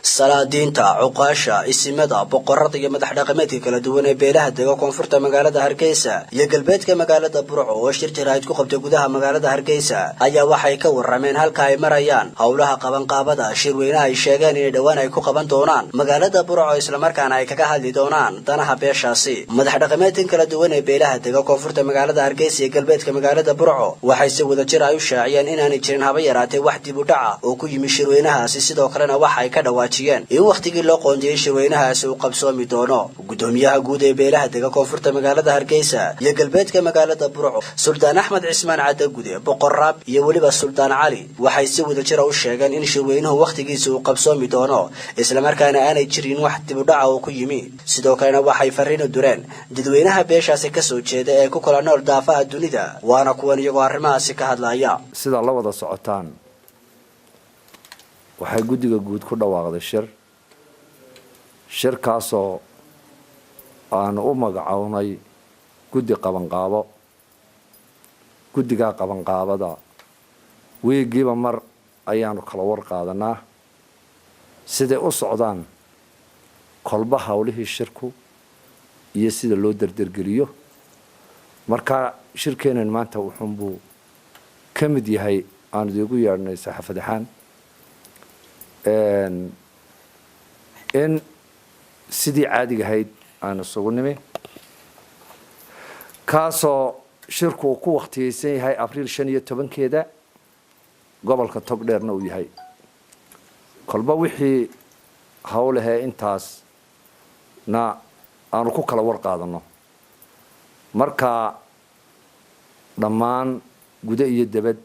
Salaadiinta, cuqaasha, isimada, boqorada iyo madax dhaqameedka kala duwan ee beelaha dega koonfurta magaalada Hargeysa iyo galbeedka magaalada Burco oo shir jaraa'id ku qabtay gudaha magaalada Hargeysa ayaa waxay ka warrameen halka ay marayaan howlaha qabanqaabada shirweynaha ay sheegeen inay dhowaan ay ku qaban doonaan magaalada Burco, islamarkaana ay kaga hadli doonaan danaha beeshaasi. Madax dhaqameedkan kala duwan ee beelaha dega koonfurta magaalada Hargeysa iyo galbeedka magaalada Burco waxay si wadajir ay u shaaciyeen inaanay jirin haba yaraatee wax dib u dhaca oo ku yimi shirweynahaasi. Sidoo kalena waxa ay ka dhawaajiyeen in wakhtigii loo qoondiyey shirweynahaasi uu qabsoomi doono. Gudoomiyaha guud ee beelaha dega koonfurta magaalada Hargeysa iyo galbeedka magaalada Burco, Suldaan Axmed Cismaan Cadagude, Boqor Raab iyo weliba Suldaan Cali, waxay si wadajira u sheegeen in shirweynuhu wakhtigiisa uu qabsoomi doono, islamarkaana aanay jirin wax dib u dhaca oo ku yimi. Sidoo kalena waxay fariin u direen dadweynaha beeshaasi kasoo jeeda ee ku kala nool daafaha dunida. Waana kuwan iyagoo arrimahaasi ka hadlaya. Sidaa la wada socotaan, waxay guddiga guud ku dhawaaqday shir, shirkaasoo aanu u magacownay guddi qabanqaabo. Guddigaa qabanqaabada wiigiiba mar ayaanu kala war qaadanaa siday u socdaan kolba howlihii shirku iyo sida loo derdergeliyo. Marka shirkeenan maanta wuxuunbuu ka mid yahay aanu idiigu yeedhnay saxaafad ahaan in sidii caadiga ahayd aan isugu nimi, kaasoo shirku uu ku wakhtiyeysan yahay Abriil 15-keeda, gobolka Togdheerna uu yahay. Kolba wixii howlahee intaas na aanu ku kala war qaadano. Marka dhammaan gudo iyo debad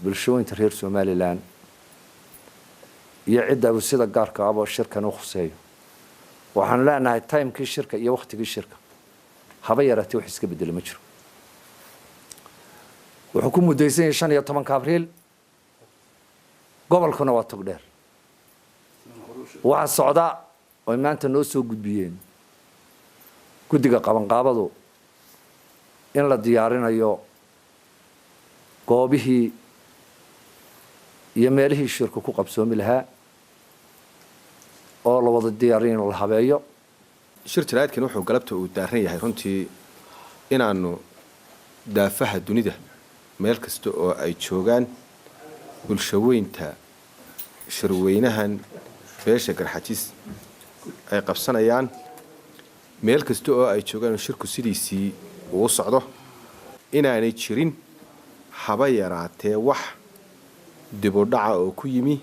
bulshooyinka reer Somaliland iyo cidda uu sida gaarka aba shirkan u khuseeyo, waxaanu leenahay timekii shirka iyo wakhtigii shirka haba yaraatee wax iska bedela ma jiro. Wuxuu ku muddaysan yahay 15-ka Abriil, gobolkuna waa Togdheer. Waxaa socda oy maanta noo soo gudbiyeen guddiga qabanqaabadu in la diyaarinayo goobihii iyo meelihii shirku ku qabsoomi lahaa oo la wada diyaariyo in la habeeyo. Shir jaraa'idkan wuxuu galabta uu daaran yahay runtii inaanu daafaha dunida meel kasta oo ay joogaan bulshaweynta shirweynahan beesha Garxajis ay qabsanayaan, meel kasta oo ay joogaan, shirku sidiisii uu socdo, inaanay jirin haba yaraatee wax dibudhaca oo ku yimi.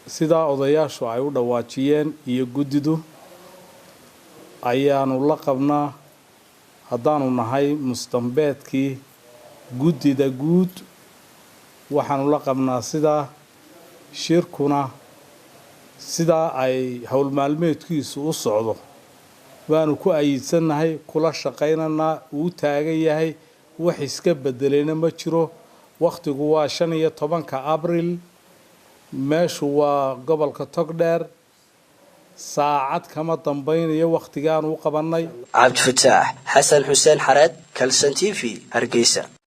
Sidaa odayaashu ay u dhawaajiyeen iyo guddidu ayaanu la qabnaa. Haddaanu nahay mustambeedkii guddida guud, waxaanu la qabnaa sidaa. Shirkuna sidaa ay howlmaalmeedkiisu u socdo baanu ku ayidsannahay, kula shaqaynaynaa, uu taagan yahay, wax iska bedelayna ma jiro. Wakhtigu waa 15-ka Abril, meeshu waa gobolka Togdheer, saacad kama dambaynayo wakhtigaanu u qabannay. Cabdifataax Xasan Xuseen Xareed, Kalson TV, Hargeysa.